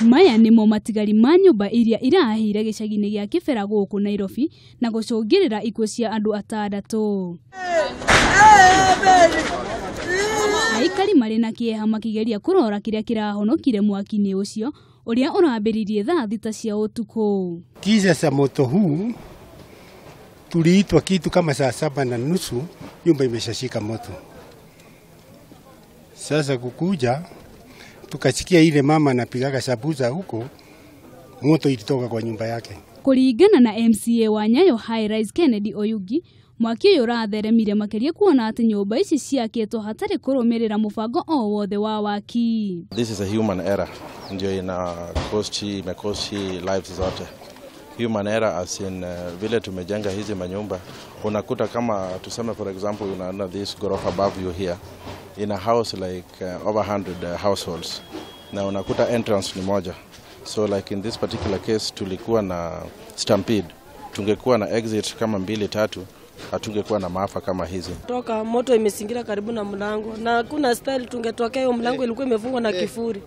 Maya nĩmo matigari ma nyũmba iria irahĩire gĩcagi-inĩ gĩa Kĩbera gũkũ Nairobi na gũcũngĩrĩra ikuũ cia andũ atandatũ. Aikari marĩ na kĩeha makĩgeria kũrora kĩrĩa kĩrahonokire mwaki-inĩ ũcio ũrĩa ũrambĩrĩirie thaa 6 cia ũtukũ. Kisa cha moto huu tuliitwa kitu kama saa 7:30, nyumba imeshashika moto. Sasa kukuja tukasikia ile mama anapigaga sabuza huko, moto ilitoka kwa nyumba yake. Kuringana na MCA wa Nyayo High Rise Kennedy Oyugi, mwaki ũyũ ũratheremire makĩria kuona atĩ nyũmba ici ciakĩtwo hatarĩ kũrũmĩrĩra mũbango o wothe wa waki. This is a human error, ndio ina cost, imecost lives zote. Human error as in vile tumejenga hizi manyumba, unakuta kama tuseme for example unaona this gorofa above you here in a house like over 100 households, na unakuta entrance ni moja. So like in this particular case tulikuwa na stampede, tungekuwa na exit kama 2 3, hatungekuwa na maafa kama hizi. Toka moto imesingira karibu na mlango na hakuna style tungetokea, hiyo mlango ilikuwa imefungwa na kifuri.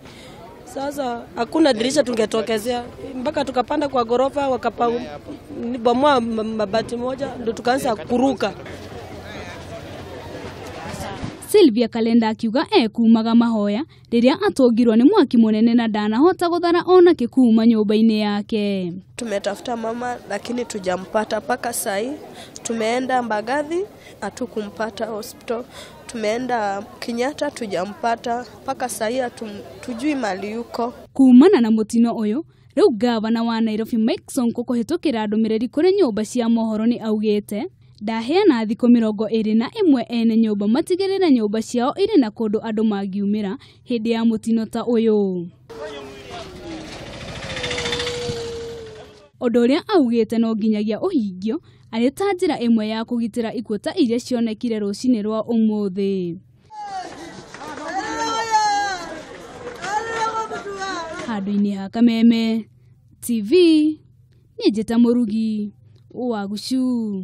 Sasa hakuna dirisha tungetokezea, mpaka tukapanda kwa gorofa wakabomoa mabati moja ndio tukaanza kuruka. Sylvia Kalenda akiuga ekumaga mahoya rĩrĩa atũngirwo nĩ mwaki mũnene na ndanahota gũthara ona kĩkuma nyũmba-inĩ yake. Tumetafuta mama lakini tujampata mpaka sai. Tumeenda Mbagathi hatukumpata hospital, tumeenda Kenyatta tujampata mpaka sai, tujui mali yuko. Kumana na mutino ũyũ rĩu gavana wa Nairobi Mike Sonko kũhĩtũkĩra ndũmĩrĩri kũrĩ nyũmba cia mohoro nĩ augĩte ndaheana thikũ 21 ene nyũmba matigĩrĩre nyũmba ciao irĩ na kũndũ andũ mangiumĩra hĩndĩ ya mũtino ta ũyũ. Ũndũ ũrĩa augĩte no nginyagia ũhingio arĩ ta njĩra ĩmwe ya kũgitĩra ikuũ ta iria cionekire rũcinĩ rwa ũmũthĩ. Handũ-inĩ ha Kameme TV, nĩ Njĩta Mũrugi wa Gucu.